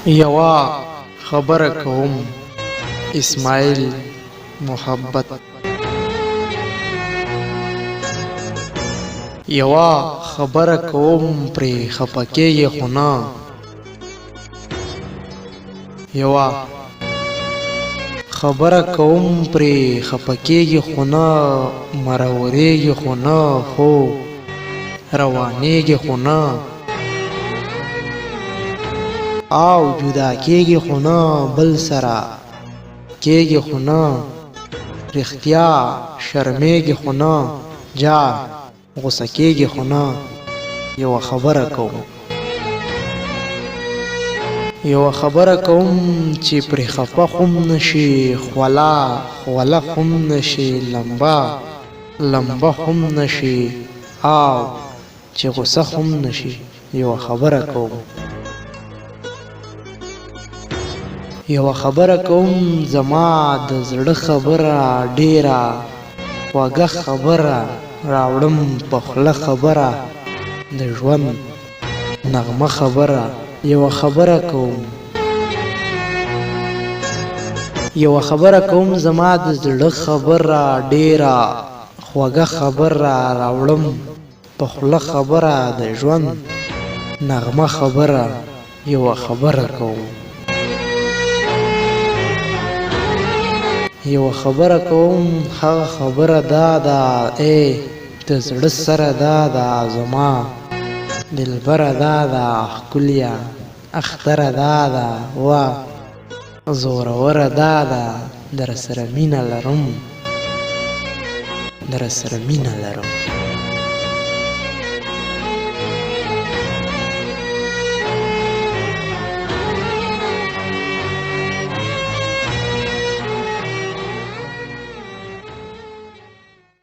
یوه خبره کوم اسماعیل محبت. یوه خبره کوم پرې خپه کېږې خو نه. یوه خبره کوم پرې خپه کېږې خو نه، مرورېږې خو نه، خو روانېږې خو نه، او جدا کېږې خو نه، بل سره کېږې خو نه، رښتیا شرمېږې خو نه، جا غوسه کېږې خو نه. یوه خبره کوم، یوه خبره کوم چې پرې خفه خوم نشي، خوله خوله خوم نشي، لمبه لمبه خوم نشي، او چې غوسه خوم نشي. یوه خبره کوم، یوه خبره کوم زما د زړه خبره ډېره خوږه خبره راوړم په خوله خبره د ژوند نغمه خبره. یوه خبره کوم، یوه خبره کوم زما د زړه خبره ډېره خوږه خبره راوړم په خوله خبره د ژوند نغمه خبره. یوه خبره کوم، یوه خبره کوم هغه خبره دا ده، ای د زړه سره دا ده، زما دلبره دا ده، ښکلیه اختره دا ده، وه زوروره دا ده، درسره مینه لرم، درسره مینه لرم.